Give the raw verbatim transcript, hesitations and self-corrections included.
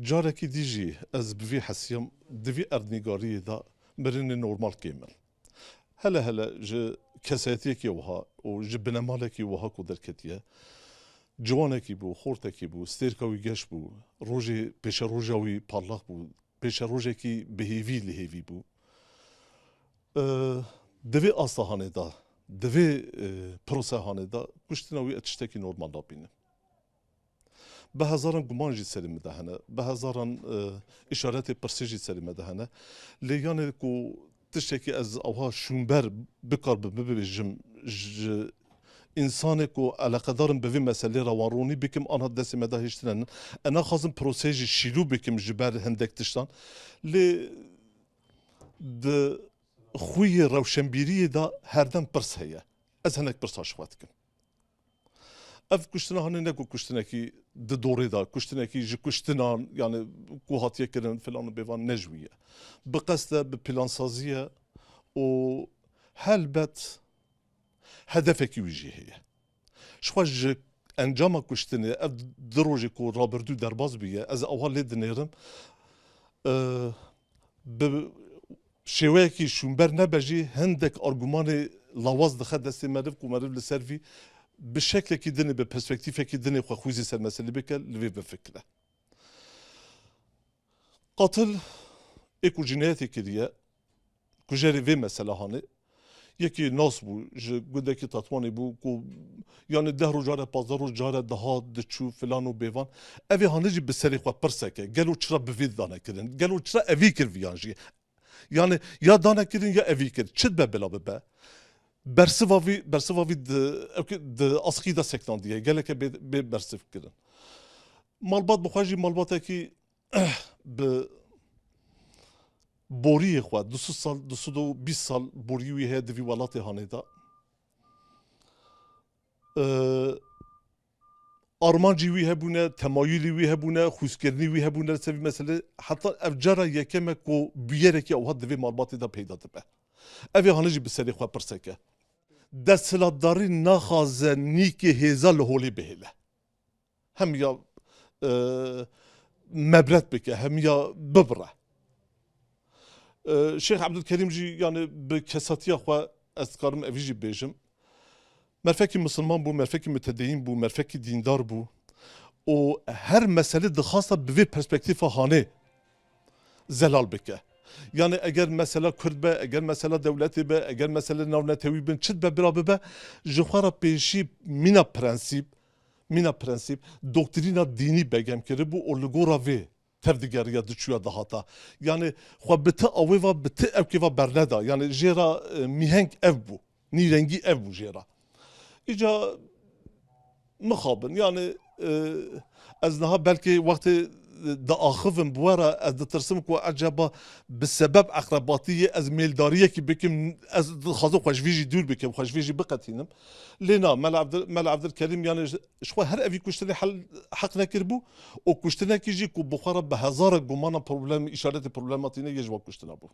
Carekî dî jî ez bi vî hesiyam di vî erdnîgariyê de mirinê normal kêm in. Hele hele ji kesayetiyekî wiha û ji binemalekî wiha ku derketiye, ciwanekî bû, xortekî bû, stêrka wî geş bû, rojê pêşeroja wî parlaq bû, pêşerojekî bi hêvî li hêvî bû. Di vê asta hanê de, di vê, e, prosehanê de kuştina wî ez tiştekî normal nabînim. Bi hezaran guman jî serê min de hene, bi hezaran, e, îşaretê pirsê jî serê me de hene. Lê yanê ku tiştekî ez awha şûnber bikar bi bibêjim, ji însanê ku eleqedar in bi vê meselê re wan ronî bikim, anha destê me de hêştine nin. Ez naxwazim proseyê jî şîlû bikim ji ber hindek tiştan. Lê di xwîyê rewşenbîriyê de herdem pirs heye. Ez hinek pirsa ji xwe dikim. Ev kuştina hanê ne ku kuştinekî di dorê de, kuştinekî ji kuştinan, yani ku hatiye kirin filan û bêvan ne ji wî ye. Bi qest e, bi plansazî ye û helbet hedefekî wî jî heye. Ji xwe ji encama kuştinê ev du rojê ku rabirdû derbas bûye, ez awha lê dinêrim, e, bi şêweyekî şûnber nebe jî hindek argumanê lawaz dixe destê meriv ku meriv li ser vî bi şeklekî dinê, bi perspektîfekî dinê xwe xwîzî ser meselê bike, li vê bifikire. Qatil ê ku cinayetê kiriye, kujerê vê meselehanê, yekî nas bû, ji gundekî Tetwanê bû ku, yani deh roj care, pazdeh roj care dihat, diçû filan û bêvan. Evê hanê jî bi serê xwe pirseke, gelo çira bi vê dane kirin? Gelo çira evî kir viyan jî? Yani ya dane kirin ya evî kir. Çi dibe bila bibe? Bersiva vî, bersiva vî di, ew ki di askî de seknandiye. Geleke bê, bê bersiv kirin. Malbat bi xwe jî malbatekî bi boriyê xwe, du sed sal, du sed û bîst sal borî wî heye di vî welatê hanê de. Ee, armancî wî hebûne, temayûlî wî hebûne, xwîzkirinî wî hebûne li ser vî meselê. Heta ev cara yekem e ku bûyerekî ewha di vê malbatê de peyda dibe. Ev ê hanê jî bi serê xwe pirsek e. Desthilatdarî naxwaze nîkê hêza li holê bihêle. Hem ya, e, mebret bike, hem ya bibire. E, Şêx Ebdulkerîm jî, yani bi kesatiya xwe ez dikarim evî jî bêjim. Merfekî misilman bû, merfekî mutedeyîn bû, merfekî dîndar bû. Û her mesele dixwasta bi vê perspektîfa hanê zelal bike. Yani eger mesela Kurd be, eger mesela dewletê be, eger mesele navnetewî bin, çi dibe bira bibe, ji xwe re pêşî mîna prensîp, mîna prensîp, doktrîna dînî begem kiribû û li gora vê tevdigeriya diçûya dihata. Yani xwe bi ti awê ve, bi ti ewkê ve berneda. Yani jê re, e, mîheng ev bû. Nîrengî ev bû jê re. Îca mixabin, yani, e, ez niha belkî wextê diaxivim bi we re, ez ditirsim ku eceba bi sebeb eqrebatiyê ez mêldariyekî bikim, ez dixwazim xwe ji vî jî dûr bikim, xwe ji vî jî biqetînim. Lê na, Mela Evdil-, Mela Evdilkerîm, yani ji, ji xwe her evî kuştinê hel, heq nekiribû û kuştinekî jî ku bi xwe re bi hezara gumana problem, îşaretê problema tîne yê ji wan kuştina bû.